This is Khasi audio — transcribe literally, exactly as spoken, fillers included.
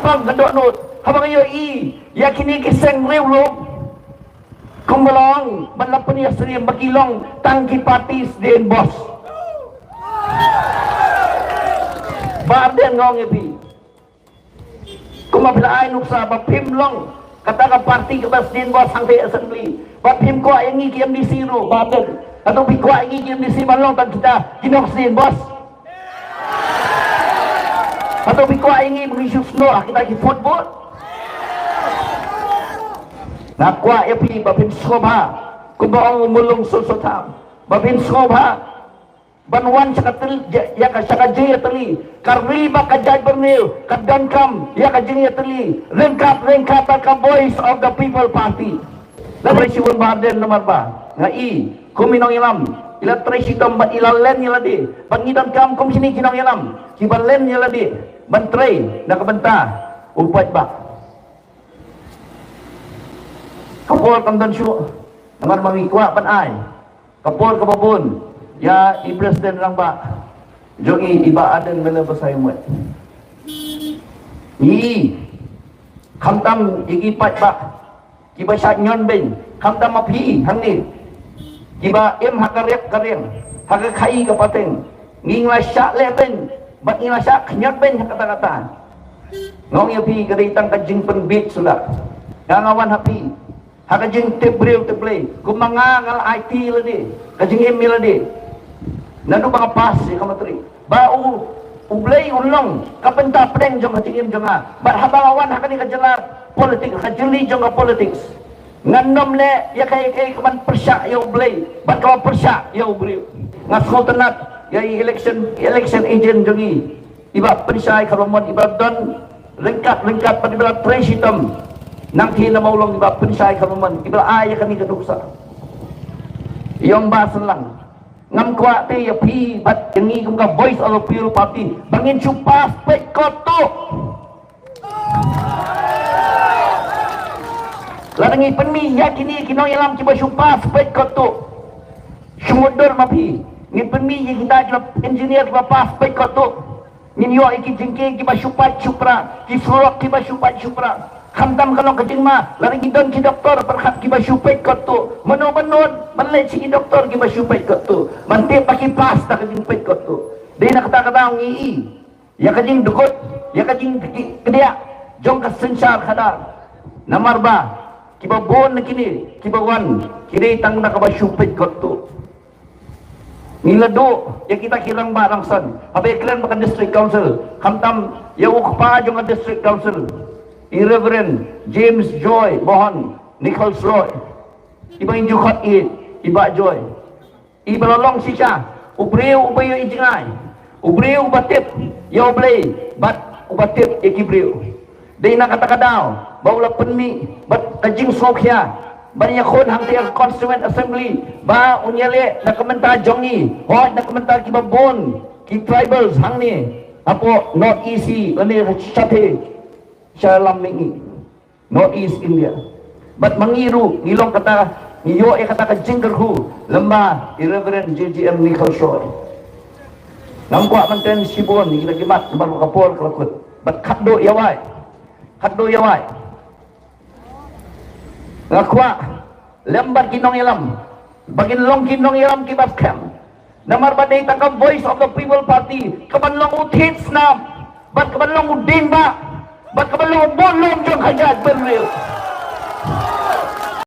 Pang ka dohnud haba nga ïohi ïa kine ki seng riewlum. Kumba long ban la pynïasyriem ba ki long tang ki party sdien bos. Bah Ardent, nga ong ïa phi, kumba phi la ai nuksa ba phim long kata ka party kaba sdien bos hangtei assembly, ba phim kwah ïa ngi ki MDC ruh, Bah Ardent. Hato phi kwah ïa ngi ki MDC ban long tang kita ki nongsdien bos? Hato phi kwah ïa ngi ba ngi shu snoh ha kita ki football? Nga kwah ïa phi ba phin sngewbha, kumba ong u Mulong Sutsotham, ba phin sngewbha ban wan sha ka tyl-, ïa ka, sha ka jingïatylli. Ka ri bad ka jaitbynriew ka donkam ïa ka jingïatylli ryngkat, ryngkat bad ka Voice of the People Party. Lada phi shu wan, Bah Ardent, namar ba nga i kum i nongïalam i la trei shitom bad i la len ïa lade, bad ngi donkam kum kine ki nongïalam kiba len ïa lade ban trei na ka bynta u paidbah. Ka por kam don shuh, namar ba ngi kwah ban ai ka por kaba bun ïa i President Rangbah jong ngi, i Bah Ardent Miller Basaiawmoit. Ngi i, khamtam ïa ki paidbah kiba shah ñion beiñ, khamtam ma phi hangne kiba im ha ka riak ka riang, ha ka khaii ka pateng, ngi la shah leh beiñ bad ngi la shah ñion beiñ ha kata kata. Nga ong ïa phi, ka dei tang ka jingpynbit suda. Nga, nga wan ha phi ha ka jingtip briew tip Blei, kumba nga, nga la aiti ïa lade ka jingim ïa lade naduh ba nga pass ïa ka matric, ba u, u Blei un long ka bynta pdeng jong ka jingim jong nga. Bad haba nga wan ha kane ka jylla politics, ka jylli jong ka politics, ngan ym leh ïa kaei kaei kaban pyrshah ïa u Blei bad kaban pyrshah ïa u briew. Nga sngewtynnat ïa i election, election agent jong ngi, i Bah Pynshai Kharlamon, iba la don ryngkat ryngkat bad iba la trei shitom. Nangta namar u long i Bah Pynshai Kharlamon iba la ai ïa kane ka nuksa. Ïa u Bah Synlang, ngam kwah te ïa phi bad ïa ngi kum ka Voice of the People Party ba ngin shu pass peit kot tuh. Lada ngi pynmih ïa kine ki nongïalam kiba shu pass peit kot tuh, shu mutdur ma phi. Ngi pynmih ïa kita kiba engineer kiba pass peit kot tuh, ngin ïoh ïa ki jingkieng kiba shu pait shu pra, ki surok kiba shu pait shu pra. Khamtam ka long ka jingma lada ngi don ki doktor pyrkhat kiba shu peit kot tuh. Mano ban nud ban leit sha ki doktor kiba shu peit kot tuh, ban tip ba ki pass da ka jingpeit kot tuh? Dei na kata ka daw ngi i ïa ka jingdukut, ïa ka jingkdiah jong ka synshar khadar. Namar ba kiba bun na kine kiba wan ki dei tang na kaba shu peit kot tuh. Ngi la duh ïa kita ki rangbah rangsan haba ïa kren bad ka District Council, khamtam ïa u kpa jong ka District Council, i Reverend James Joy Bohon Nichols Roy, iba ngin ju khot i, i Bah Joy. Iba la long shisha u briew uba ïohi jngai, u briew uba tip ïa U Blei bad uba tip ïa ki briew. Dei na kata ka daw ba u la pynmih bad ka jingsngewkhia ban ïakhun hangtei ha ka Constituent Assembly ba un ïaleh na ka bynta jong ngi, hooid na ka bynta kiba bun ki tribals hangne hapoh North East lane ha Shathie Sha Lam Mihngi, North East India. Bad ma ngi ruh ngi long kata, ngi ïoh ïa kata ka jingkyrkhu lem bad i Reverend J J M Nichols Roy. Ngam kwah ban kren shibun, ngi la jimat namar ka por ka la kut. Bad khatduh ïa wai, khatduh ïa wai, nga kwah lem bad ki nongïalam ba ngin long ki nongïalam kiba skhem. Namar ba dei tang ka Voice of the People Party kaban long u thied snam, bad kaban long u dieng bah, bad kaban long u bun lum jong ka jaitbynriew.